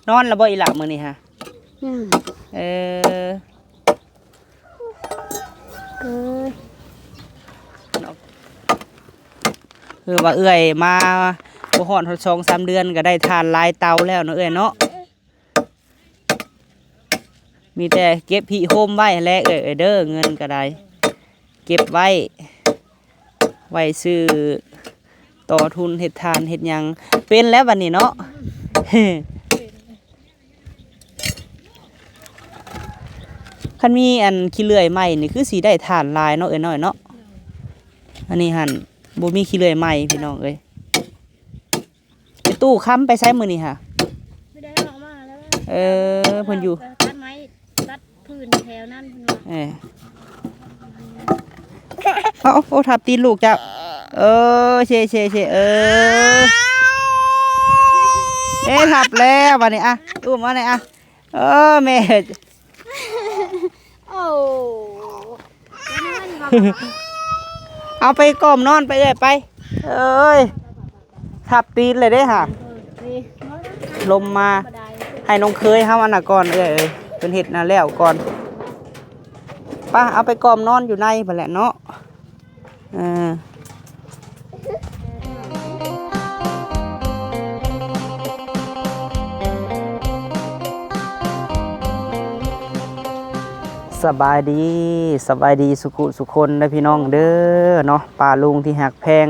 ນອນແລ້ວບໍ່ອີ່ຫຼ້າມື້ນີ້ຫະ? ຍັງ. ເອີ ເອີ ຄືວ່າເອື້ອຍມາບໍ່ຮອດ ຮອດສອງສາມເດືອນ ກໍໄດ້ຖ່ານຫຼາຍເຕົາແລ້ວເນາະເອື້ອຍເນາະ. ມີແຕ່ເກັບຮິໂຮມໄວ້ແຫຼະເອື້ອຍເດີ ເງິນກໍໄດ້ເກັບໄວ້ ໄວ້ຊື້ຕໍ່ທຶນເຮັດຖ່ານເຮັດຫຍັງ ເປັນແລ້ວບັດນີ້ເນາະ. ຄັນມີອັນຂີ້ເລື່ອຍໃໝ່ນີ້ ຄືຊິໄດ້ຖ່ານຫຼາຍເນາະເອື້ອຍນ້ອຍເນາະ. ອັນນີ້ຫັ້ນບໍ່ມີຂີ້ເລື່ອຍໃໝ່ພີ່ນ້ອງເອີຍ. ໄອ້ຕູ້ຄຳໄປໃສມື້ນີ້ຫະ? ບໍ່ໄດ້ອອກມາແລ້ວ. ເອີ ເພິ່ນຢູ່ ຕັດໄມ້ ຕັດ ພື້ນແຖວນັ້ນເພິ່ນວ່າ. ເອີ ເອົາ ໂອ້ ທັບຕີນລູກເຈົ້າ. ເອີ ເຊ ເຊ ເຊ ເອີ ເອີ ທັບແລ້ວບັດນີ້. ອ່ະ ອຸ້ມເອົາແດ່ ອ່ະ. ເອີ ແມ່ ໂອ້ ເອົາໄປກ້ອມນອນໄປເອື້ອຍໄປ. ເອີຍ ທັບຕີນເລີຍເດ້ຫະ. ລົມມາ ໃຫ້ນ້ອງເຂີຍເຮົາອັນນະກ່ອນເອື້ອຍເອີຍ ເພິ່ນເຮັດນະແລ້ວກ່ອນ. ໄປ ເອົາໄປກ້ອມນອນຢູ່ໃນພຸ້ນແຫຼະເນາະ. ເອີ ສະບາຍດີ ສະບາຍດີສຸຂຸສຸຄົນເດີພີ່ນ້ອງເດີເນາະ. ປ້າລຸງທີ່ຮັກແພງ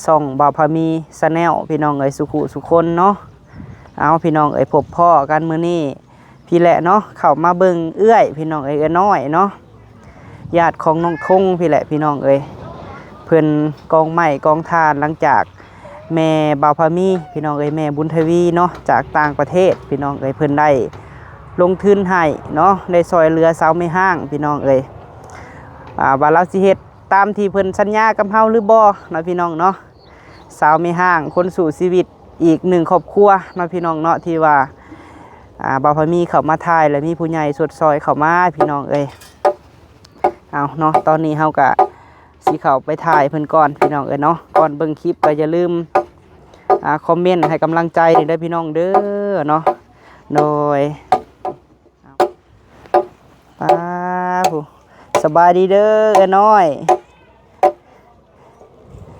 ຊ່ອງບ່າວພາມີ Channel ພີ່ນ້ອງເອີຍ ສຸຂຸສຸຄົນເນາະ. ເອົາ ພີ່ນ້ອງເອີຍ ພົບພໍ້ກັນມື້ນີ້ ພີ້ແຫຼະເນາະ ເຂົ້າມາເບິ່ງເອື້ອຍ ພີ່ນ້ອງເອີຍ ເອື້ອຍນ້ອຍເນາະ ຍາດຂອງນ້ອງທົງພີ້ແຫຼະ ພີ່ນ້ອງເອີຍ. ເພິ່ນກອງໄມ້ກອງຖ່ານ ຫຼັງຈາກແມ່ບ່າວພາມີ ພີ່ນ້ອງເອີຍ ແມ່ບຸນທະວີເນາະ ຈາກຕ່າງປະເທດ ພີ່ນ້ອງເອີຍ ເພິ່ນໄດ້ລົງທຶນໃຫ້ເນາະ ໄດ້ຊ່ອຍເຫຼືອຊາວແມ່ຮ້າງ ພີ່ນ້ອງເອີຍ. ອ່າ ວ່າລາວຊິເຮັດຕາມທີ່ເພິ່ນສັນຍາກັບເຮົາຫຼືບໍ່ເນາະ ພີ່ນ້ອງເນາະ. ຊາວແມ່ຮ້າງຄົນສູ້ຊີວິດອີກໜຶ່ງຄອບຄົວເນາະ ພີ່ນ້ອງເນາະ ທີ່ວ່າ ອ່າ ບ່າວພາມີເຂົ້າມາຖ່າຍ ແລະ ມີຜູ້ໃຫຍ່ຊົດຊ່ອຍເຂົ້າມາ ພີ່ນ້ອງເອີຍ. ເອົາເນາະ ຕອນນີ້ເຮົາກະຊິເຂົ້າໄປຖ່າຍເພິ່ນກ່ອນ ພີ່ນ້ອງເອີຍເນາະ. ກ່ອນເບິ່ງຄລິບກໍຢ່າລືມ ອ່າ ຄອມເມັນໃຫ້ກຳລັງໃຈນີ້ເດີ ພີ່ນ້ອງເດີເນາະ. ໂດຍ ປ້າ ຜູ້ ສະບາຍດີເດີ ເອື້ອຍນ້ອຍ.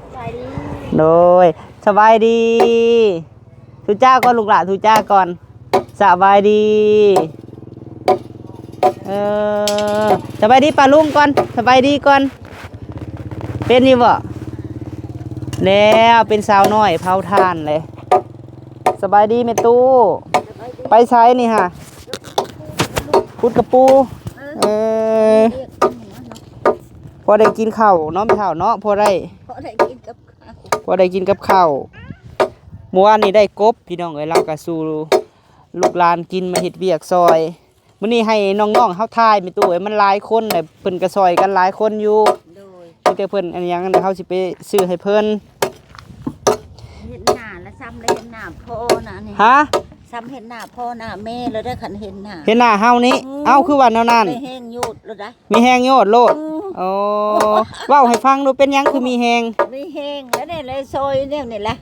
ສະບາຍດີ ໂດຍ ສະບາຍດີ. ທຸຈ້າກ່ອນລູກຫຼ້າ ທຸຈ້າກ່ອນ. ສະບາຍດີ. ເອີ ສະບາຍດີປ້າລຸງກ່ອນ ສະບາຍດີກ່ອນ. ເປັນຢູ່ບໍ່? ແລ້ວເປັນສາວນ້ອຍເຜົາຖ່ານເລີຍ. ສະບາຍດີແມ່ຕູ້. ໄປໃສນີ້ຫະ? ຂຸດກະປູ. ເອີ ພໍໄດ້ກິນເຂົ້າເນາະ ແມ່ເຖົ້າເນາະ ພໍໄດ້ ພໍໄດ້ກິນກັບເຂົ້າ ພໍໄດ້ກິນກັບເຂົ້າ. ມື້ວານນີ້ໄດ້ກົບ ພີ່ນ້ອງເອີຍ ລາວກະສູ່ລູກຫຼານກິນ ມາເຮັດວຽກຊ່ອຍ. ມື້ນີ້ໃຫ້ນ້ອງໆເຮົາຖ່າຍ ແມ່ຕູ້ເອີຍ ມັນຫຼາຍຄົນແຫຼະ ເພິ່ນກະຊ່ອຍກັນຫຼາຍຄົນຢູ່. ໂດຍ ມີແຕ່ເພິ່ນອັນຫຍັງ ດຽວເຮົາຊິໄປຊື້ໃຫ້ເພິ່ນ. ເຫັນໜ້າລະຊ້ຳ ໄດ້ເຫັນໜ້າພໍ່ນະນີ້. ຮະ? ຊ້ຳເຫັນໜ້າພໍ່ໜ້າແມ່ແລ້ວໄດ໋ ຄັນເຫັນໜ້າ ເຫັນໜ້າເຮົານີ້. ອືມ ເອົ້າ ຄືວ່າແນວນັ້ນ ໄດ້ແຮງໂຍດແລ້ວໄດ໋. ມີແຮງໂຍດໂລດ. ອືມ ໂອ້ ເວົ້າໃຫ້ຟັງດູ ເປັນຫຍັງຄືມີແຮງ? ມີແຮງແລ້ວນີ້ແຫຼະ ຊ່ອຍແນວນີ້ແຫຼະ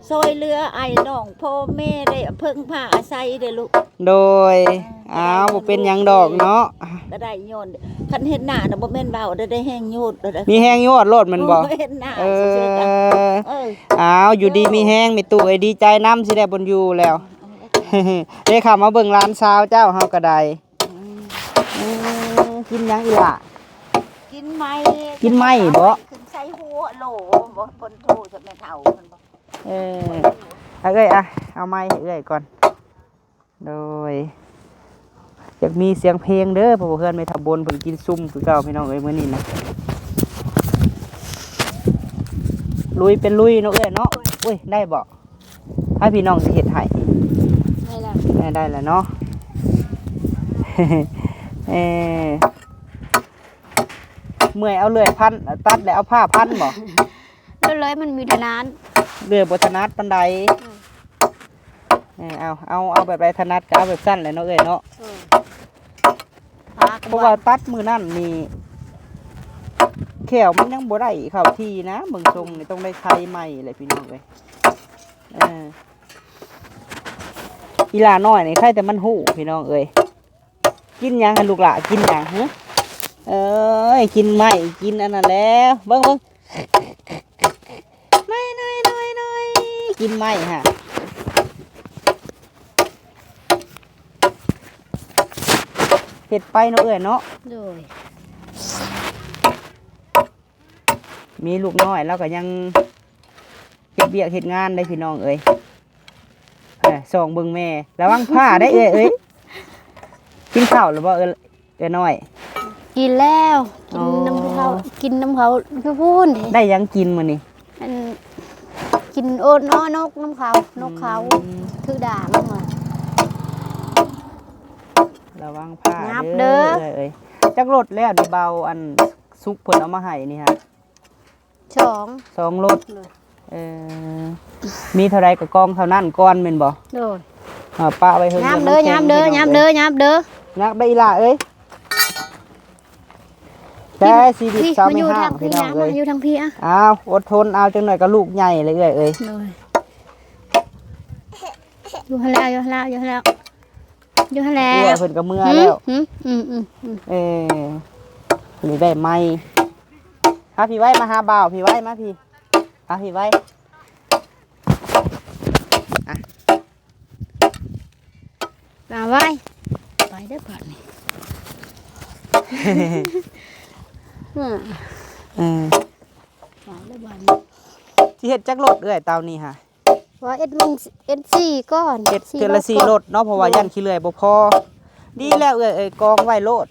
ຊ່ອຍເຫຼືອອ້າຍນ້ອງພໍ່ແມ່ໄດ້ເພິ່ງພາອາໄສເດ້ລູກ. ໂດຍ ເອີ ອ້າວ ບໍ່ເປັນຫຍັງດອກເນາະ ກະໄດ້ຍ້ອນ ຄັນເຫັນໜ້ານະ ບໍ່ແມ່ນເວົ້າໄດ້ ໄດ້ແຮງໂຍດໂລດ. ມີແຮງໂຍດໂລດແມ່ນບໍ່? ໂອ້ ເຫັນໜ້າ ເອີ ຊື່ໆ ເອີ ອ້າວ ຢູ່ດີມີແຮງແມ່ຕູ້ເອີຍ ດີໃຈນຳ ຊິໄດ້ບ່ອນຢູ່ແລ້ວ. ເອີ ໄດ້ເຂົ້າມາເບິ່ງຫຼານສາວເຈົ້າ ເຮົາກະໄດ້. ອືມ ເອີ ກິນຫຍັງອີ່ຫຼ້າ? ກິນໄມ້ ກິນໄມ້ບໍ? ຂຶ້ນໃສ່ຫົວໂຫຼ ບໍ່ ຄົນໂທຈະແມ່ເຖົ້າເພິ່ນບໍ? ເອີ ເອົາເອື້ອຍ ອ່ະ ເອົາໄມ້ໃຫ້ເອື້ອຍກ່ອນ. ໂດຍ ຢາກມີສຽງເພງເດີ ເພາະວ່າເຮືອນແມ່ເຖົ້າບົນເພິ່ນກິນຊຸ່ມຄືເກົ່າ ພີ່ນ້ອງເອີຍ ມື້ນີ້ນະ. ລຸຍເປັນລຸຍເນາະເອື້ອຍເນາະ. ໂອ້ຍ ໄດ້ບໍ່? ໃຫ້ພີ່ນ້ອງຊິເຮັດໃຫ້. ໄດ້ແລ້ວ ເອີ ໄດ້ແລ້ວເນາະ. ເອີ ເມື່ອຍເອົາເລື່ອຍພັນ ຕັດແລ້ວເອົາຜ້າພັນບໍ? ເລື່ອຍມັນມີຖະໜາດ ເລື່ອຍບໍ່ຖະໜາດປານໃດ. ອືມ ເອີ ເອົາ ເອົາ ເອົາແບບໃດຖະໜັດກໍເອົາແບບນັ້ນແຫຼະເນາະເອື້ອຍເນາະ. ເອີ ເພາະວ່າຕັດມື້ນັ້ນນີ້ ແຂ້ວມັນຍັງບໍ່ໄດ້ເຂົ້າທີ່ນະ ເບິ່ງຊົງນີ້ຕ້ອງໄດ້ໄຂໃໝ່ແຫຼະພີ່ນ້ອງເອີຍ. ເອີ ອີ່ຫຼ້ານ້ອຍນີ້ໃຄແຕ່ມັນຮູ້ພີ່ນ້ອງເອີຍ. ກິນຫຍັງຫັ້ນລູກຫຼ້າ ກິນຫຍັງຫື? ເອີຍ ກິນໄມ້ ກິນອັນນັ້ນແຫຼະ ເບິ່ງໆ ນ້ອຍໆໆໆ ກິນໄມ້ຫະ ເຮັດໄປເນາະເອື້ອຍເນາະ. ໂດຍ ມີລູກນ້ອຍລາວກໍຍັງເຮັດວຽກເຮັດງານໄດ໋ພີ່ນ້ອງເອີຍ. ເອີ ສ່ອງເບິ່ງແມ່ ລະວັງພ້າໄດ໋ເອື້ອຍເອີຍ. ກິນເຂົ້າແລ້ວບໍ່ເອື້ອຍ ເອື້ອຍນ້ອຍ? ກິນແລ້ວ ກິນນຳເຂົາ ອໍ ກິນນຳເຂົາຢູ່ພຸ້ນ. ໄດ້ຫຍັງກິນມື້ນີ້? ອັນ ກິນໂອດເນາະ ນົກນຳເຂົາ ນົກເຂົາ ອືມ ຖືດາມາ. ລະວັງພ້າ ຫຍັບເດີ ເດີ ເອື້ອຍເອີຍ. ຈັກໂລດແລ້ວນີ້ ເບົາອັນ ສຸກເພິ່ນເອົາມາໃຫ້ນີ້ຫະ? ສອງ ສອງໂລດ. ໂດຍ ເອີ ມີເທົ່າໃດກໍກອງເທົ່ານັ້ນກ່ອນແມ່ນບໍ່? ໂດຍ ເອົາປະໄວ້ເທິງ ຫຍັບເດີ ຫຍັບເດີ ຫຍັບເດີ ຫຍັບເດີ ຫຍັບໄປອີ່ຫຼ້າເອີຍ. ແຕ່ຊີວິດຊາວແມ່ຮ້າງພີ່ນ້ອງເອີຍ ມາຢູ່ທາງພີ້ ອ່ະ ມາຢູ່ທາງພີ້ ອ່ະ. ອ້າວ ອົດທົນເອົາ ຈັກໜ້ອຍກໍລູກໃຫຍ່ແລ້ວເອື້ອຍເອີຍ. ໂດຍ ຢູ່ຫັ້ນແລ້ວ ຢູ່ຫັ້ນແລ້ວ ຢູ່ຫັ້ນແລ້ວ ຢູ່ຫັ້ນແລ້ວ ເອື້ອຍເພິ່ນກໍເມືອແລ້ວ. ຫືມ ຫືມ ອືມ ອືມ ອືມ ເອີ ນີ້ໄດ້ໃໝ່. ຫາພີ້ໄວ້ ມາຫາບ່າວພີ້ໄວ້ ມາພີ້ ຫາພີ້ໄວ້ ອະ ມາໄວ້ ໄປເດີບາດນີ້. ເອີ ເອີ ໄປເດີບາດນີ້. ຊິເຮັດຈັກໂລດເອື້ອຍ ເຕົານີ້ຫະ? ວ່າເອັດໜຶ່ງ ເອັດສີ່ກ່ອນ ເຮັດເທື່ອລະສີ່ໂລດເນາະ ເພາະວ່າ ໂດຍ ຢ້ານຂີ້ເລື່ອຍບໍ່ພໍ. ດີແລ້ວເອື້ອຍ ເອີຍ ກອງໄວ້ໂລດ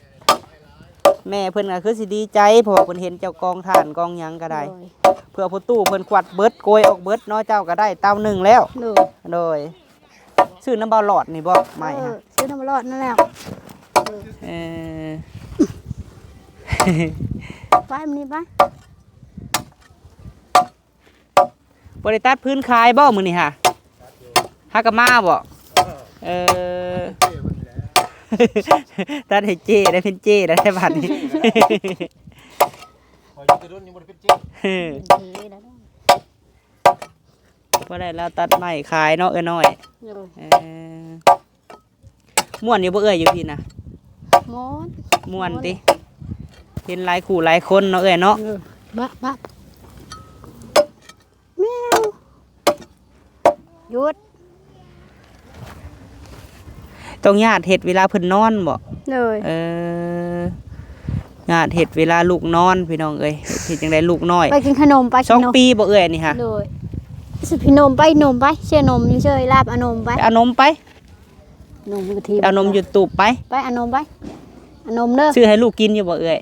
ແມ່ເພິ່ນກໍຄືຊິດີໃຈ ເພາະວ່າເພິ່ນເຫັນເຈົ້າກອງຖ່ານກອງຫຍັງກໍໄດ້. ໂດຍ ເພື່ອພໍ່ຕູ້ເພິ່ນກວາດເບິດ ໂກຍອອກເບິດເນາະ ເຈົ້າກໍໄດ້ເຕົາໜຶ່ງແລ້ວ. ໂດຍ ໂດຍ ຊື້ນຳບ່າວຫຼອດນີ້ບໍ່ ໄມ້ຫະ? ເອີ ຊື້ນຳບ່າວຫຼອດນັ້ນແຫຼະ. ເອີ ເອີ ໄປມື້ນີ້ໄປ. ບໍ່ໄດ້ຕັດພື້ນຂາຍບໍ່ມື້ນີ້ຫະ? ຫາກະມາບໍ່? ເອີ ຕັດໃຫ້ເຈ້ໄດ້ ເປັນເຈ້ໄດ້ບາດນີ້. ຂ້ອຍຢູ່ແຕ່ດົນຍັງບໍ່ໄດ້ເປັນເຈ້ ເອີ ບໍ່ໄດ້ລາວຕັດໄມ້ຂາຍເນາະ ເອື້ອຍນ້ອຍ. ໂດຍ ເອີ ມ່ວນຢູ່ບໍ່ເອື້ອຍ ຢູ່ພີ້ນະ? ມ່ວນ ມ່ວນຕິ ມ່ວນ ເຫັນຫຼາຍຄູ່ຫຼາຍຄົນເນາະເອື້ອຍເນາະ. ເອີ ບະ ບະ ແມວ ຢຸດ ຕ້ອງຍາດເຮັດເວລາເພິ່ນນອນບໍ? ໂດຍ ເອີ ຍາດເຮັດເວລາລູກນອນພີ່ນ້ອງເອີຍ. ເຮັດຈັ່ງໃດລູກນ້ອຍ ໄປກິນຂະໜົມ ໄປ ສອງປີບໍ່ເອື້ອຍນີ້ຫະ? ໂດຍ ຊິຂະໜົມ ໄປໜົມ ໄປ ເຊື່ອໜົມຢູ່ເຊີຍ ລາບເອົາໜົມໄປ ເອົາໜົມໄປ. ໜົມກະທິ ເອົາໜົມຢູ່ຕູບໄປ ໄປເອົາໜົມໄປ ເອົາໜົມເດີ. ຊື້ໃຫ້ລູກກິນຢູ່ບໍ່ເອື້ອຍ?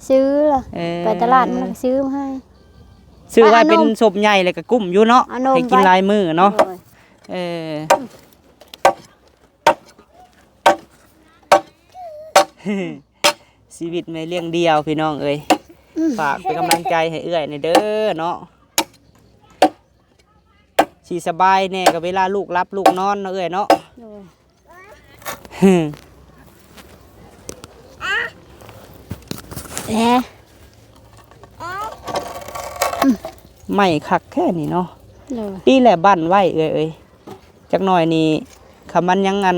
ຊື້ລະ ເອີ ໄປຕະຫຼາດມັນກໍຊື້ມາໃຫ້ ຊື້ໄວ້ ເອົາໜົມ ເປັນສົບໃຫຍ່ແລ້ວກໍກຸ້ມຢູ່ເນາະ ເອົາໜົມ ໃຫ້ກິນ ໄປ ຫຼາຍມື້ເນາະ. ໂດຍ ເອີ ຊີວິດແມ່ລ້ຽງດ່ຽວພີ່ນ້ອງເອີຍ. ອືມ ຝາກເປັນກຳລັງໃຈໃຫ້ເອື້ອຍແດ່ເດີເນາະ. ຊິສະບາຍແດ່ກໍເວລາລູກຫຼັບລູກນອນເນາະເອື້ອຍເນາະ. ໂດຍ ແອ ໄມ້ຄັກແທ້ນີ້ເນາະ. ໂດຍ ດີແຫຼະ ບັ້ນໄວ້ເອື້ອຍເອີຍ. ຈັກໜ້ອຍນີ້ ຄັນມັນຍັງອັນ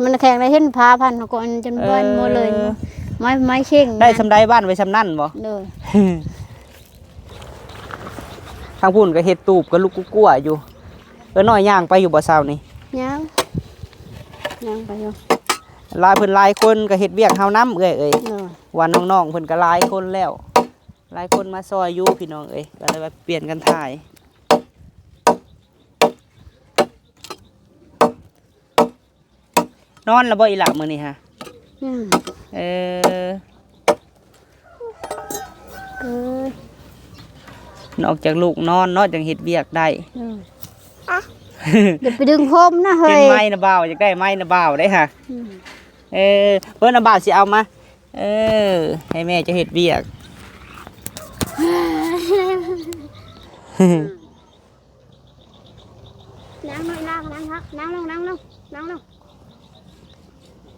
ມັນແຂງໄດ້ເຫັນຜ້າພັນເຮົາກໍອັນຈົນເປື້ອນໝົດເລີຍ. ເອີ ໄມ້ ໄມ້ເຄັ່ງ ໄດ້ ນະ ສ່ຳໃດບ້ານໄວ້ສ່ຳນັ້ນບໍ? ໂດຍ ທາງພຸ້ນກໍເຮັດຕູບກະລຸກກຸກົວຢູ່. ເອີ ນ້ອຍຍ່າງໄປຢູ່ບໍ່ເຊົ້ານີ້? ຍ່າງ ຍ່າງໄປຢູ່. ຫຼາຍ ເພິ່ນຫຼາຍຄົນກໍເຮັດວຽກເຮົານຳເອື້ອຍເອີຍ. ໂດຍ ວ່ານ້ອງໆເພິ່ນກໍຫຼາຍຄົນແລ້ວ ຫຼາຍຄົນມາຊ່ອຍຢູ່ພີ່ນ້ອງເອີຍ ກໍເລີຍວ່າປ່ຽນກັນຖ່າຍ. ນອນແລ້ວບໍ່ອີ່ຫຼ້າມື້ນີ້ຫະ? ອືມ ເອີ ເອີ ນອກຈາກລູກນອນເນາະ ຈັ່ງເຮັດວຽກໄດ້. ອືມ ຢ່າໄປດຶງຜົມນະເຮີ້ຍ. ເປັນໄມ້ນະບ່າວ ຢາກໄດ້ໄມ້ນະບ່າວໄດ໋ຫະ. ອືມ ເອີ ເບິ່ງນະບ່າວຊິເອົາມາ. ເອີ ໃຫ້ແມ່ເຈົ້າເຮັດວຽກ. ນັ່ງລົງ ນັ່ງ ນັ່ງ ນັ່ງລົງ ນັ່ງລົງ ນັ່ງລົງ.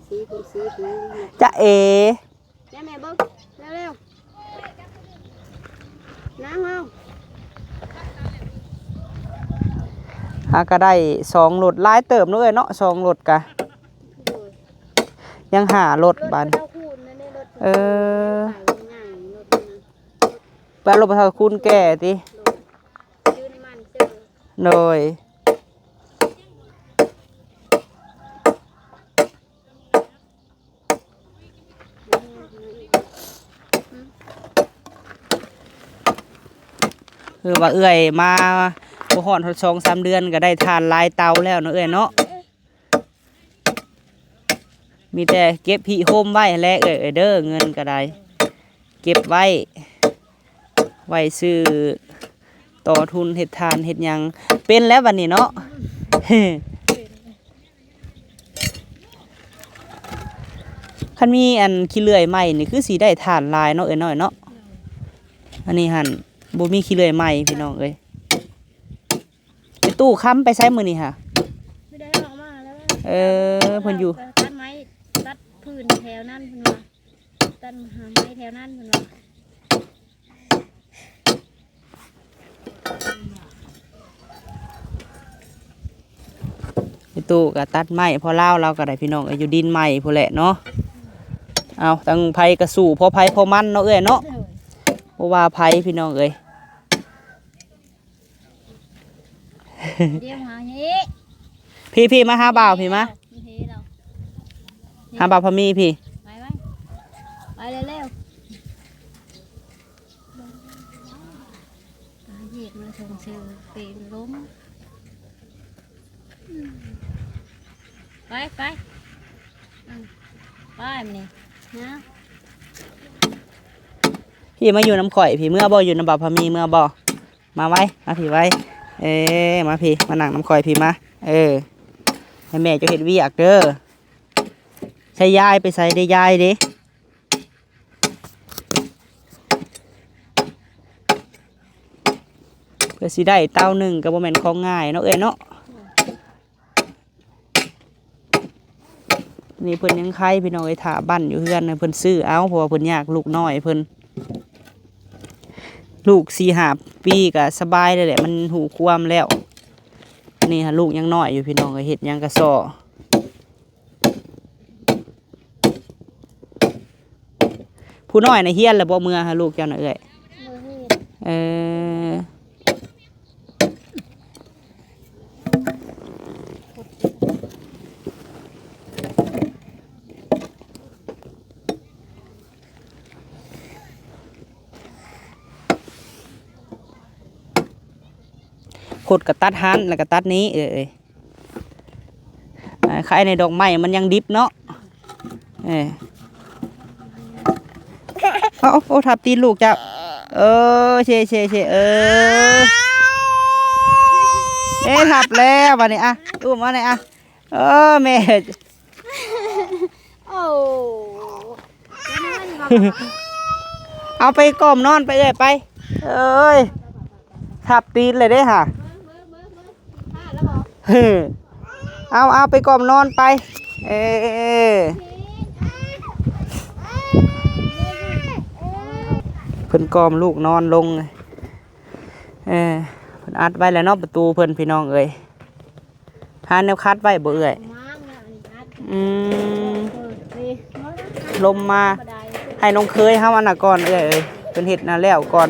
ຊີ້ ຊີ້ ຊີ້ ຈະເອ ແມ່ ແມ່ເບິ່ງ ເລັວໆ ນັ່ງລົງ. ຫ ອ່າ ກໍໄດ້ສອງລົດ ຫຼາຍເຕີບເນາະເອື້ອຍເນາະ ສອງລົດກະ ໂດຍ ຍັງຫ້າລົດບາດນີ້ ເອີ ແປລົດບໍ່ເຖົ້າຄູນແກ່ຕິ ໂດຍ ຄືວ່າເອື້ອຍມາບໍ່ຮອດສອງສາມເດືອນ ກໍໄດ້ຖ່ານຫຼາຍເຕົາແລ້ວເນາະເອື້ອຍເນາະ. ມີແຕ່ເກັບຮິໂຮມໄວ້ຫັ້ນແຫຼະເອື້ອຍເດີ ເງິນກໍໄດ້ ເກັບໄວ້ ໄວ້ຊື້ຕໍ່ທຶນເຮັດຖ່ານເຮັດຫຍັງ ເປັນແລ້ວບັດນີ້ເນາະ. ຄັນມີອັນຂີ້ເລື່ອຍໃໝ່ນີ້ ຄືຊິໄດ້ຖ່ານຫຼາຍເນາະເອື້ອຍນ້ອຍເນາະ. ອັນນີ້ຫັ້ນ ບໍ່ມີຂີ້ເລື່ອຍໃໝ່ພີ່ນ້ອງເອີຍ. ໄປຕູ້ຄຳໄປໃສມື້ນີ້ຫະ? ບໍ່ໄດ້ອອກມາແລ້ວ ເອີ ເພິ່ນຢູ່ ຕັດໄມ້ ຕັດພື້ນແຖວນັ້ນເພິ່ນວ່າ ຕັດໄມ້ແຖວນັ້ນເພິ່ນວ່າ. ໄອ້ຕູ້ກໍຕັດໄມ້ ພໍ່ລາວ ລາວກໍໄດ້ ພີ່ນ້ອງເອີຍ ຢູ່ດິນໃໝ່ພຸ້ນແຫຼະເນາະ. ເອົາ ທັງໃຜກໍສູ້ພໍໃຜພໍມັນເນາະເອື້ອຍເນາະ ບໍ່ວ່າໃຜ ພີ່ນ້ອງເອີຍ. ດຽວຫານີ້ ພີ່ໆ ມາຫາບ່າວ ພີ່ມາ ມັນເທແລ້ວ ຫາບ່າວພາມີ ພີ່ ໄປໄປ ໄປເລັວໆ. ປາເຫດມາສົ່ງເສີມເປັນລົມ ໄປໄປ ອືມ ໄປມານີ້ນະ ພີ່ມາຢູ່ນຳຂ້ອຍ ພີ່ເມືອບໍ່ ຢູ່ນຳບ່າວພາມີ ເມືອບໍ່? ມາໄວ ມາພີ້ໄວ ເອີ ມາພີ້ ມານັ່ງນຳຂ້ອຍພີ້ມາ ເອີ ໃຫ້ແມ່ເຈົ້າເຮັດວຽກເດີ. ໃຊ້ຍາຍໄປໃສເດ້ ຍາຍເດ້? ເພື່ອຊິໄດ້ເຕົາໜຶ່ງກໍບໍ່ແມ່ນຂອງງ່າຍເນາະເອື້ອຍເນາະ. ນີ້ເພິ່ນຍັງໄຄພີ່ນ້ອງເອີຍ ຖ້າບັ້ນຢູ່ເຮືອນ ເພິ່ນຊື້ເອົາ ເພາະວ່າເພິ່ນຢາກລູກນ້ອຍເພິ່ນ ລູກສີ່ຫ້າປີກໍສະບາຍແລ້ວແຫຼະ ມັນຮູ້ຄວາມແລ້ວ. ນີ້ຫາລູກຍັງນ້ອຍຢູ່ພີ່ນ້ອງເອີຍ ເຮັດຫຍັງກໍສໍ້. ຜູ້ນ້ອຍນະຮຽນແລ້ວບໍ່ ເມືອຫາລູກເຈົ້ານະເອື້ອຍ? ບໍ່ຮຽນ ເອີ ຄົດກໍຕັດຫັ້ນ ແລ້ວກໍຕັດນີ້ ເອີຍ. ອ່າ ໄຄໃນດອກໄມ້ມັນຍັງດິບເນາະ ເອີ ເອົາ ໂອ້ ທັບຕີນລູກເຈົ້າ ເອີ ເຊ ເຊ ເຊ ເອີ ເອີ ທັບແລ້ວບາດນີ້ ອ່ະ ອຸ້ມເອົາແດ່ ອ່ະ ເອີ ແມ່ ໂອ້ ເອົາໄປກ່ອມນອນໄປເອື້ອຍໄປ ເອີຍ ທັບຕີນເລີຍເດ້ຫາ. ເອີ ເອົາ ເອົາໄປກ່ອມນອນໄປ ເອີ ເພິ່ນກ່ອມລູກນອນລົງ ເອີ ເພິ່ນອັດໄວ້ແລ້ວເນາະ ປະຕູເພິ່ນ ພີ່ນ້ອງເອີຍ. ຫາແນວຂັດໄວ້ບໍ່ເອື້ອຍ? ອືມ ລົມມາ ໃຫ້ນ້ອງເຂີຍເຮົາອັນນະກ່ອນເອື້ອຍເອີຍ ເພິ່ນເຮັດນະແລ້ວກ່ອນ.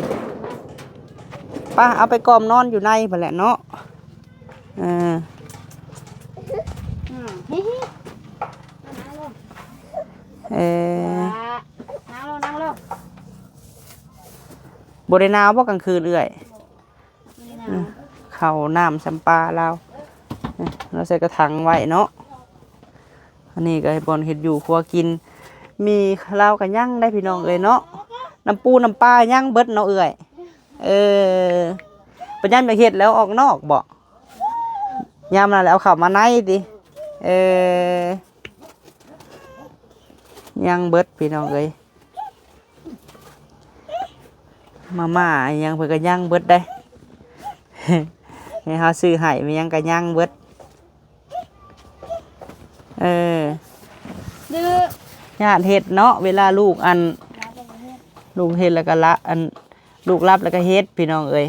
ປະ ເອົາໄປກ່ອມນອນຢູ່ໃນພຸ້ນແຫຼະເນາະ ເອີ ເອີ ບໍ່ໄດ້ໜາວບໍ່ກາງຄືນເອື້ອຍ? ອືມ ເຂົ້ານ້ຳຊຳປາລາວ ເອີ ລາວໃສ່ກະຖັງໄວ້ເນາະ. ອັນນີ້ກໍບ່ອນເຮັດຢູ່ຄົວກິນ ມີລາວກໍຍັງໄດ້ພີ່ນ້ອງເອີຍເນາະ. ນ້ຳປູນ້ຳປາຍັງເບິດເນາະເອື້ອຍ. ເອີ ປະຍາມຢາກເຮັດແລ້ວອອກນອກບໍ? ຍາມນັ້ນແລ້ວເອົາເຂົ້າມາໃນຕິ? ເອີ ຍັງເບິດພີ່ນ້ອງເອີຍ. ມາມ່າອີ່ຫຍັງເພິ່ນກໍຍັງເບິດເດ້ ໃຫ້ເຮົາຊື້ໃຫ້ ມີຫຍັງກໍຍັງເບິດ. ເອີ ຢ້ານເຮັດເນາະ ເວລາລູກອັນ ລູກເຮັດແລ້ວກໍລະ ອັນ ລູກຫຼັບແລ້ວກໍເຮັດ ພີ່ນ້ອງເອີຍ.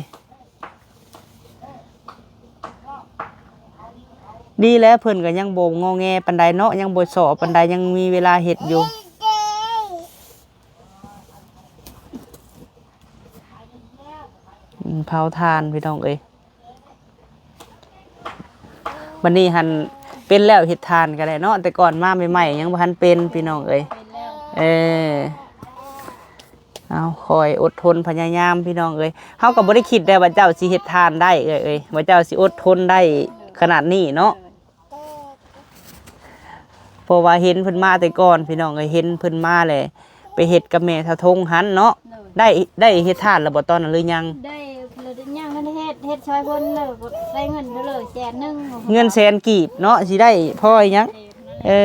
ດີແລ້ວ ເພິ່ນກໍຍັງບໍ່ງໍແງປານໃດເນາະ ຍັງບໍ່ສໍປານໃດ ຍັງມີເວລາເຮັດຢູ່. ອືມ ເຜົາຖ່ານພີ່ນ້ອງເອີຍ. ບັດນີ້ຫັ້ນເປັນແລ້ວ ເຮັດຖ່ານກໍໄດ້ເນາະ ແຕ່ກ່ອນມາໃໝ່ໆ ຍັງບໍ່ທັນເປັນພີ່ນ້ອງເອີຍ. ເອີ ເອົາ ຄອຍອົດທົນພະຍາຍາມພີ່ນ້ອງເອີຍ. ເຮົາກໍບໍ່ໄດ້ຄິດໄດ້ວ່າເຈົ້າຊິເຮັດຖ່ານໄດ້ເອື້ອຍເອີຍ ວ່າເຈົ້າຊິອົດທົນໄດ້ຂະໜາດນີ້ເນາະ. ເພາະວ່າເຫັນເພິ່ນມາແຕ່ກ່ອນພີ່ນ້ອງເອີຍ ເຫັນເພິ່ນມາແຫຼະ ໄປເຮັດກັບແມ່ສາວທົງຫັ້ນເນາະ. ໂດຍ ໄດ້ ໄດ້ເຮັດຖ່ານແລ້ວບໍ່ຕອນນັ້ນ ຫຼືຍັງ? ໄດ້ ຍັງບໍ່ໄດ້ເຮັດ ເຮັດຊ່ອຍເພິ່ນແລ້ວກໍໄດ້ເງິນເທົ່າໃດ ແສນໜຶ່ງ. ເງິນແສນກີບເນາະ ຊິໄດ້ພໍອີຫຍັງ? ເອີ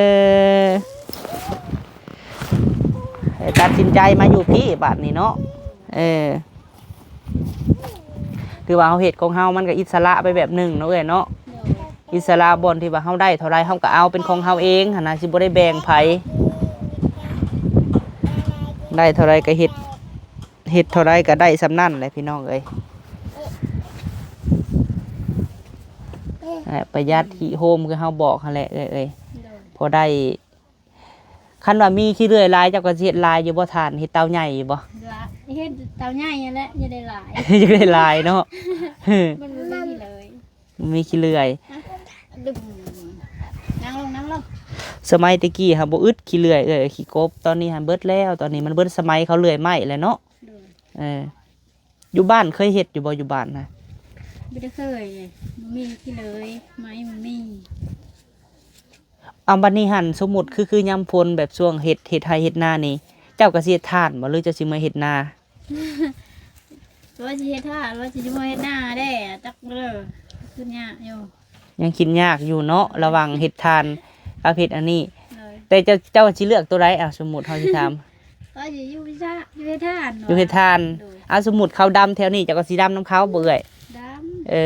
ຕັດສິນໃຈມາຢູ່ພີ້ບາດນີ້ເນາະ. ເອີ ຖືວ່າເຮົາເຮັດຂອງເຮົາ ມັນກໍອິດສະຫຼະໄປແບບໜຶ່ງເນາະເອື້ອຍເນາະ. ໂດຍ ອິດສະຫຼະ ບ່ອນທີ່ວ່າເຮົາໄດ້ເທົ່າໃດເຮົາກໍເອົາເປັນຂອງເຮົາເອງຫັ້ນນະ ຊິບໍ່ໄດ້ແບ່ງໃຜ ໄດ້ເທົ່າໃດກໍເຮັດ ເຮັດເທົ່າໃດກໍໄດ້ສ່ຳນັ້ນແຫຼະພີ່ນ້ອງເອີຍ. ປະຢັດຂີ້ໂຮມຄືເຮົາບອກຫັ້ນແຫຼະເອື້ອຍເອີຍ. ໂດຍ ພໍໄດ້ ຄັນວ່າມີຂີ້ເລື່ອຍຫຼາຍ ເຈົ້າກໍຊິເຮັດຫຼາຍຢູ່ບໍ່ຖ່ານ ເຮັດເຕົາໃຫຍ່ຢູ່ບໍ່? ເຮັດເຕົາໃຫຍ່ຫັ້ນແຫຼະ ຢ່າໄດ້ຫຼາຍ ຢາກໄດ້ຫຼາຍເນາະ. ມັນບໍ່ມີເລີຍ ບໍ່ມີຂີ້ເລື່ອຍ. ນັ່ງລົງ ນັ່ງລົງ. ສະໄໝແຕ່ກີ້ຫາບໍ່ອຶດຂີ້ເລື່ອຍເອີຍ ຂີ້ກົບ ຕອນນີ້ຫັ້ນເບິດແລ້ວ ຕອນນີ້ມັນເບິດສະໄໝເຂົາເລື່ອຍໄມ້ແລ້ວເນາະ. ໂດຍ ເອີ ຢູ່ບ້ານເຄີຍເຮັດຢູ່ບໍ່ ຢູ່ບ້ານນະ? ບໍ່ໄດ້ເຄີຍ ບໍ່ມີຂີ້ເລີຍ ໄມ້ບໍ່ມີ. ເອົາ ບັດນີ້ຫັ້ນ ສົມມຸດຄື ຄືຍາມຝົນ ແບບຊ່ວງເຮັດ ເຮັດໄຮ່ເຮັດນານີ້ ເຈົ້າກໍຊິເຮັດຖ່ານບໍ່ ຫຼືເຈົ້າຊິເມືອເຮັດນາ? ວ່າຊິເຮັດຖ່ານ ວ່າຊິເມືອເຮັດນາແດ່ ຈັກເດີ ຄິດຍາກຢູ່ ຍັງຄິດຍາກຢູ່ເນາະ ລະຫວ່າງເຮັດຖ່ານກັບເຮັດອັນນີ້. ໂດຍ ແຕ່ເຈົ້າ ເຈົ້າຊິເລືອກໂຕໃດ? ເອົາ ສົມມຸດເຮົາຊິຖາມ ວ່າຊິຢູ່ເຮັດຖ່ານ ຢູ່ເຮັດຖ່ານ. ໂດຍ ເອົາ ສົມມຸດເຂົາດຳແຖວນີ້ ເຈົ້າກໍຊິດຳນຳເຂົາບໍ່ເອື້ອຍ? ດຳ. ເອີ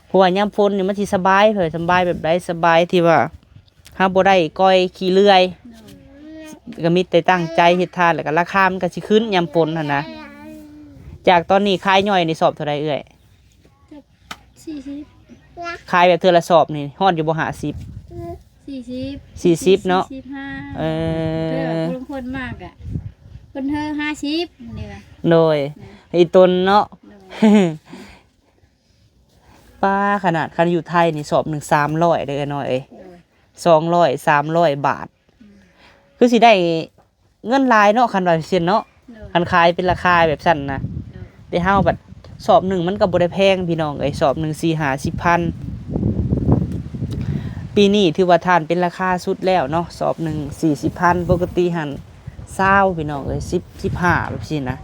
ເພາະວ່າຍາມຝົນນີ້ມັນຊິສະບາຍ ສະບາຍແບບໃດ? ສະບາຍທີ່ວ່າເຮົາບໍ່ໄດ້ກ່ອຍຂີ້ເລື່ອຍ. ໂດຍ ກໍມີແຕ່ຕັ້ງໃຈເຮັດທານ ແລ້ວກໍລາຄາມັນກໍຊິຂຶ້ນຍາມຝົນຫັ້ນນະ. ຈາກຕອນນີ້ຂາຍຍ່ອຍນີ້ສອບເທົ່າໃດເອື້ອຍ? ສີ່ສິບ. ຂາຍແບບເທື່ອລະສອບນີ້ຮອດຢູ່ບໍ່? ຫ້າສິບ ສີ່ສິບ ສີ່ສິບເນາະ. ເອີ ເພິ່ນມາກະເພິ່ນເຮີຫ້າສິບນີ້ວ່າ. ໂດຍ ອີຕົນເນາະ. ໂດຍ ປ້າ ຂະໜາດຄັນຢູ່ໄທນີ້ສອບໜຶ່ງສາມຮ້ອຍເດີນ້ອຍເອີຍ. ໂດຍ ສອງຮ້ອຍ ສາມຮ້ອຍບາດ. ອືມ ຄືຊິໄດ້ເງິນຫຼາຍເນາະ ຄັນວ່າຊັ້ນເນາະ. ໂດຍ ຄັນຂາຍເປັນລາຄາແບບຊັ້ນນະ. ໂດຍ ແຕ່ເຮົາບັດສອບໜຶ່ງມັນກໍບໍ່ໄດ້ແພງພີ່ນ້ອງເອີຍ ສອບໜຶ່ງສີ່ຫ້າສິບພັນ. ປີນີ້ຖືວ່າຖ່ານເປັນລາຄາສຸດແລ້ວເນາະ ສອບໜຶ່ງສີ່ສິບພັນ ປົກກະຕິຫັ້ນຊາວພີ່ນ້ອງເອີຍ ສິບ ສິບຫ້າແບບຊີ້ນະ.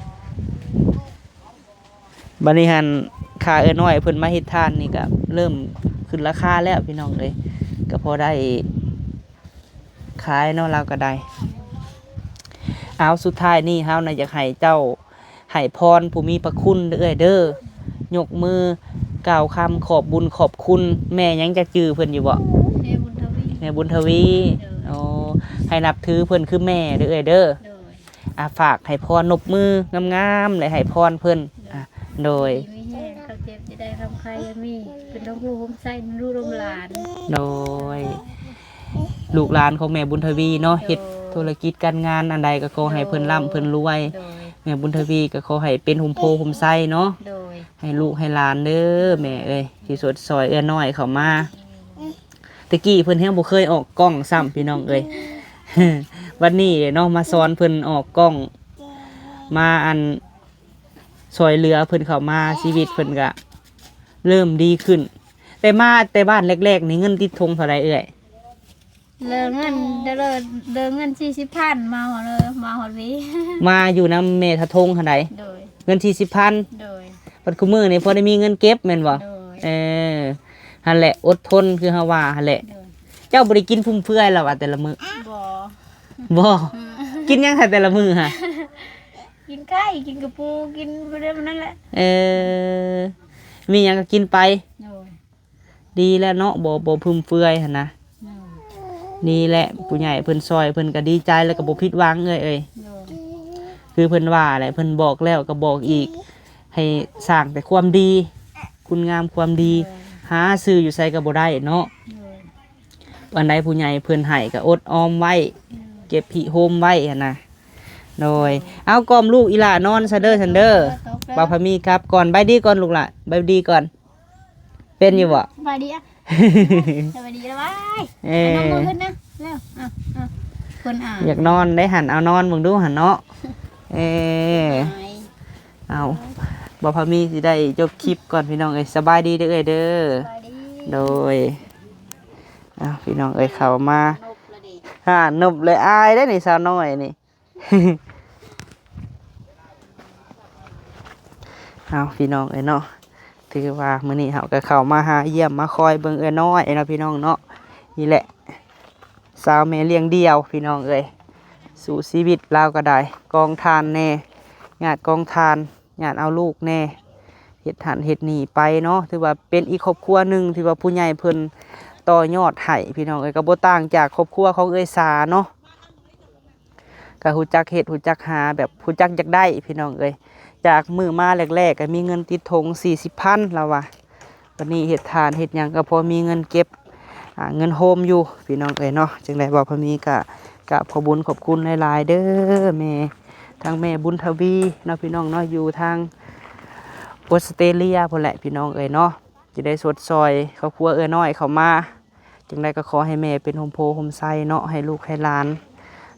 ບັດນີ້ຫັ້ນ ຂ້າເອື້ອຍນ້ອຍເພິ່ນມາເຮັດຖ່ານນີ້ກໍເລີ່ມຂຶ້ນລາຄາແລ້ວພີ່ນ້ອງເອີຍ ກໍພໍໄດ້ຂາຍເນາະ ລາວກໍໄດ້. ເອົາ ສຸດທ້າຍນີ້ເຮົານະຢາກໃຫ້ເຈົ້າໃຫ້ພອນຜູ້ມີພະຄຸນເດີ້ເອື້ອຍເດີ້ ຍົກມືກ່າວຄຳຂອບບຸນຂອບຄຸນແມ່ຫຍັງ ຈັກຈື່ເພິ່ນຢູ່ບໍ່? ແມ່ບຸນທະວີ. ແມ່ບຸນທະວີ. ໂດຍ ໂອ້ ໃຫ້ນັບຖືເພິ່ນຄືແມ່ເດີ້ເອື້ອຍເດີ້. ໂດຍ ອາ ຝາກໃຫ້ພອນ ນົບມືງາມໆ ແລະ ໃຫ້ພອນເພິ່ນ. ໂດຍ ອາ ໂດຍ ດີມີແຮງ ຄວາມເຈັບຢ່າໄດ້ ຄວາມໄຂ້ຢ່າມີ ເປັນຮົ່ມໂພຮົ່ມໄຊ ລູກຮົ່ມຫຼານ. ໂດຍ ລູກຫຼານຂອງແມ່ບຸນທະວີເນາະ ໂດຍ ເຮັດທຸລະກິດການງານອັນໃດກໍຂໍໃຫ້ເພິ່ນ ໂດຍ ລ່ຳເພິ່ນລວຍ. ໂດຍ ແມ່ບຸນທະວີກໍຂໍໃຫ້ເປັນຮົ່ມໂພຮົ່ມໄຊເນາະ. ໂດຍ ໃຫ້ລູກໃຫ້ຫຼານເດີ້ແມ່ເອີຍ ທີ່ຊົດຊ່ອຍເອື້ອຍນ້ອຍເຂົ້າມາ. ແຕ່ກີ້ເພິ່ນແຮງບໍ່ເຄີຍອອກກ້ອງຊ້ຳພີ່ນ້ອງເອີຍ ບັດນີ້ເນາະ ມາສອນເພິ່ນອອກກ້ອງ ມາ ອັນ ຊ່ອຍເຫຼືອເພິ່ນເຂົ້າມາ ຊີວິດເພິ່ນກະເລີ່ມດີຂຶ້ນ. ແຕ່ມາແຕ່ບ້ານແລກໆນີ້ເງິນຕິດຖົງເທົ່າໃດເອື້ອຍ? ເລີເງິນ ເລີ ເລີເງິນສີ່ສິບພັນ ມາຮອດເລີ ມາຮອດວີ ມາຢູ່ນຳແມ່ທະທົງຫັ້ນໃດ. ໂດຍ ເງິນສີ່ສິບພັນ. ໂດຍ ບັດຄຸມື້ນີ້ພໍໄດ້ມີເງິນເກັບແມ່ນບໍ່? ໂດຍ ເອີ ຫັ້ນແຫຼະ ອົດທົນຄືເຮົາວ່າຫັ້ນແຫຼະ. ໂດຍ ເຈົ້າບໍ່ໄດ້ກິນຟຸມເຟືອຍລະວ່າແຕ່ລະມື້? ບໍ່ ບໍ່. ອືມ ກິນຫຍັງແທ້ແຕ່ລະມື້ຫະ? ກິນໄຂ່ ກິນກະປູ ກິນໄປເລື້ອຍນັ້ນແຫຼະ. ເອີ ມີຫຍັງກໍກິນໄປ. ໂດຍ ດີແລ້ວເນາະ ບໍ່ ບໍ່ຟຸມເຟືອຍຫັ້ນນະ. ໂດຍ ດີແຫຼະ ຜູ້ໃຫຍ່ເພິ່ນຊ່ອຍ ເພິ່ນກໍດີໃຈ ແລ້ວກໍບໍ່ຜິດຫວັງເອື້ອຍເອີຍ. ໂດຍ ຄືເພິ່ນວ່າແຫຼະ ເພິ່ນບອກແລ້ວກໍບອກອີກ ໃຫ້ສ້າງແຕ່ຄວາມດີ ຄຸນງາມຄວາມດີ. ໂດຍ ຫາຊື້ຢູ່ໃສກໍບໍ່ໄດ້ເນາະ. ໂດຍ ອັນໃດຜູ້ໃຫຍ່ເພິ່ນໃຫ້ກໍອົດອອມໄວ້ ໂດຍ ເກັບຫິໂຮມໄວ້ຫັ້ນນະ. ໂດຍ ເອົາ ກອມລູກອີ່ຫຼ້ານອນຊະເດີ ຊັ້ນເດີ. ເອີ ຕົກແລ້ວ ບ່າວພາມີກັບກ່ອນ. ບາຍດີກ່ອນລູກຫຼ້າ ບາຍດີກ່ອນ. ເປັນຢູ່ບໍ່? ສະບາຍດີອະ ສະບາຍດີລະຫວາຍ. ເອີ ເອົາ ນ້ຳມືຂຶ້ນນະ ເລັວ ເອົາ ເອົາ ຄົນອາຍ ຢາກນອນໄດຫັ້ນ. ເອົາ ນອນເບິ່ງດູຫັ້ນເນາະ. ເອີ ອາຍ ເອົາ ບ່າວພາມີຊິໄດ້ຈົບຄລິບກ່ອນພີ່ນ້ອງເອີຍ. ສະບາຍດີເດີເອື້ອຍເດີ. ສະບາຍດີ. ໂດຍ ເອົາ ພີ່ນ້ອງເອີຍ ເຂົ້າມາ ນົບລະເດ ຫານົບເລີຍ. ອາຍເດ້ນີ້ ສາວນ້ອຍນີ້. ເອົາ ພີ່ນ້ອງເອີຍເນາະ ຖືວ່າມື້ນີ້ເຮົາກໍເຂົ້າມາຫາຢ້ຽມມາຄອຍເບິ່ງເອື້ອຍນ້ອຍເນາະ ພີ່ນ້ອງເນາະ. ນີ້ແຫຼະ ສາວແມ່ລ້ຽງດ່ຽວ ພີ່ນ້ອງເອີຍ ສູ້ຊີວິດລາວກໍໄດ້ ກອງຖ່ານແດ່ ຍາດກອງຖ່ານ ຍາດເອົາລູກແດ່ ເຮັດຫັ້ນເຮັດນີ້ໄປເນາະ. ຖືວ່າເປັນອີກຄອບຄົວໜຶ່ງທີ່ວ່າຜູ້ໃຫຍ່ເພິ່ນຕໍ່ຍອດໃຫ້ ພີ່ນ້ອງເອີຍ. ກໍບໍ່ຕ່າງຈາກຄອບຄົວຂອງເອື້ອຍສາເນາະ ກໍຮູ້ຈັກເຮັດ ຮູ້ຈັກຫາ ແບບຮູ້ຈັກຢາກໄດ້ ພີ່ນ້ອງເອີຍ. ຈາກມື້ມາແລກໆ ກໍມີເງິນຕິດຖົງສີ່ສິບພັນ ລາວວ່າ. ບັດນີ້ເຮັດທານເຮັດຫຍັງກໍພໍມີເງິນເກັບ ອ່າ ເງິນໂຮມຢູ່ ພີ່ນ້ອງເອີຍເນາະ. ຈັ່ງໃດບ່າວພາມີກໍກາບຂອບບຸນຂອບຄຸນຫຼາຍໆເດີແມ່ ທັງແມ່ບຸນທະວີເນາະ ພີ່ນ້ອງເນາະ ຢູ່ທາງອົດສະເຕຣເລຍພຸ້ນແຫຼະ ພີ່ນ້ອງເອີຍເນາະ ທີ່ໄດ້ຊົດຊ່ອຍຄອບຄົວເອື້ອຍນ້ອຍເຂົ້າມາ. ຈັ່ງໃດກໍຂໍໃຫ້ແມ່ເປັນຮົ່ມໂພຮົ່ມໄຊເນາະ ໃຫ້ລູກໃຫ້ຫຼານ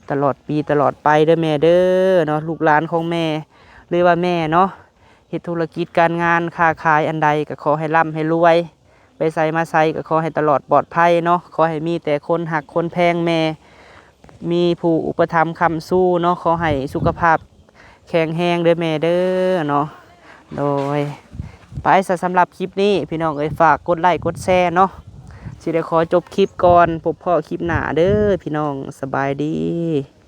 ຕະຫຼອດປີຕະຫຼອດໄປເດີແມ່ເດີເນາະ. ລູກຫຼານຂອງແມ່ ຫຼືວ່າແມ່ເນາະ ເຮັດທຸລະກິດການງານຄ້າຂາຍອັນໃດກໍຂໍໃຫ້ລ່ຳໃຫ້ລວຍ ໄປໃສມາໃສກໍຂໍໃຫ້ຕະຫຼອດປອດໄພເນາະ. ຂໍໃຫ້ມີແຕ່ຄົນຮັກຄົນແພງແມ່ ມີຜູ້ອຸປະຖຳຄ້ຳຊູເນາະ. ຂໍໃຫ້ສຸຂະພາບແຂງແຮງເດີແມ່ເດີເນາະ. ໂດຍ ໄປຊະ ສຳລັບຄລິບນີ້ ພີ່ນ້ອງເອີຍ ຝາກກົດໄລ້ກົດແຊເນາະ. ຊິໄດ້ຂໍຈົບຄລິບກ່ອນ ພົບພໍ້ຄລິບໜ້າເດີພີ່ນ້ອງ ສະບາຍດີ.